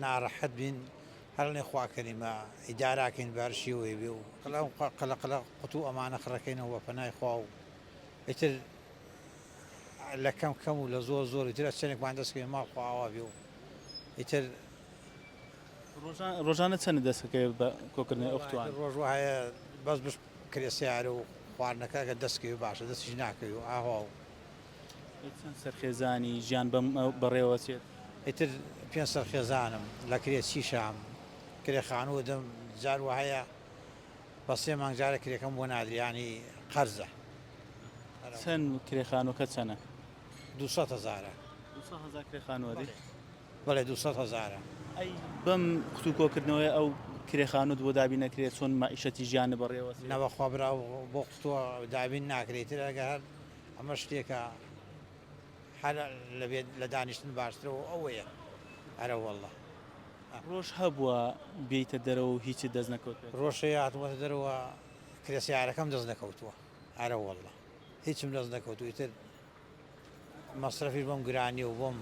ناڕەحەت بین هەر ئەڵێن خوا کەریمە ئیداراکەین بە هەر شێوەیە بێ و ئەم قەلە قەلە قوتوو ئەمانە خڕەکەینەوە بە پەنای خوا و ئیتر لە کەم کەم و لە زۆر زۆر ئیتر چەندێکمان دەست کەوێ ماڵ خوا ئاوا بێ و ئیتر ڕۆژانە چەند دەست دەکەوێت بە کۆکردنەوەی ئەو قوتوانە؟ ڕۆژ وایە بەس بش کرێ سەیارە و خواردنەکە ئەگەر دەست کەوێ باشە دەستیش ناکەوێ و ئاوا و. چەند سەرخێزانی ژیان بەم بەڕێوە چێت؟ ئیتر پێنج سەرخێزانم لە کرێ چیشام کرێ خانوو دەم جار وهەیە بە سێ مانگ جارە کرێکەم بۆ نادرێ یانی قەرزە. چەند کرێ خانووەکە چەنە؟ 200 هەزارە. 200 هەزار کرێ خانووە دی؟ بەڵێ 200 هەزارە. ئەی بەم قوتوو کۆکردنەوەی ئەو کرێ خانووت بۆ دابین نەکرێت چۆن مەعیشەتی ژیانت بەڕێوە چێت؟ نەبەخوا برا بۆ قوتووە دابین ناکرێ ئیتر ئەگەر هەر ئەمە شتێکە هەر لە دانیشتن باشترە و ئەوەیە ئەرەوەڵڵا. ڕۆژ هەبووە بێیتە دەرەوە و هیچت دەست نەکەوتبێت؟ ڕۆژ هەیە هاتوومەتە دەرەوە کرێ سەیارەکەم دەست نەکەوتووە ئەرەوەڵڵا هیچم دەست نەکەوتوو ئیتر مەسرەفیش بۆم گرانیە و بۆم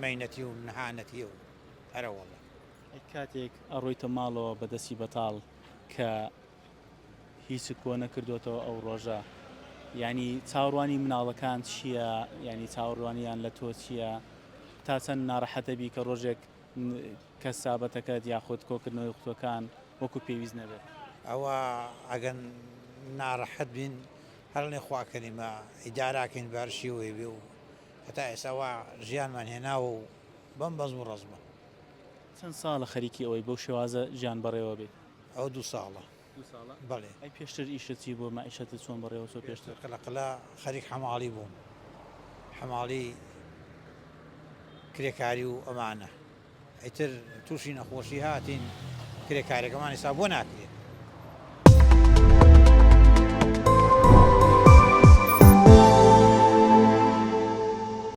مەینەتی و نەهانەتیە و ئەرەوەڵڵا. ئەی کاتێک ئەڕۆیتە ماڵەوە بە دەستی بەتاڵ کە هیچت کۆ نەکردۆتەوە ئەو ڕۆژە یانی چاوەڕوانی مناڵەکان چییە یانی چاوەڕوانیان لە تۆ چییە تا چەند ناڕەحەتەبی کە ڕۆژێک کەسابەتەکەت یاخود کۆکردنەوەی قوتوەکان وەکو پێویست نەبێت؟ ئەوە ئەگەر ناڕەحەت بین هەر ئەڵێن خوا کەریمە ئیداراکەین بە هەر شێوەیە بێ و هەتا ئێستا وا ژیانمان هێناوە و بەم بەزم و ڕەزمە. چەند ساڵە خەریکی ئەوەی بەو شێوازە ژیان بەڕێوە بەیت؟ ئەوە دوو ساڵە. دوو ساڵە؟ بەڵێ. ئەی پێشتر ئیشت چی بوو؟ مەعیشەتت چۆن بەڕێوە چوو پێشتر؟ قلە قلە خەریک حەماڵی بووم. حەماڵی کرێکاری و ئەمانە. ئیتر تووشی نەخۆشی هاتین کرێکاریەکەمان ئیستا بۆ ناکرێ.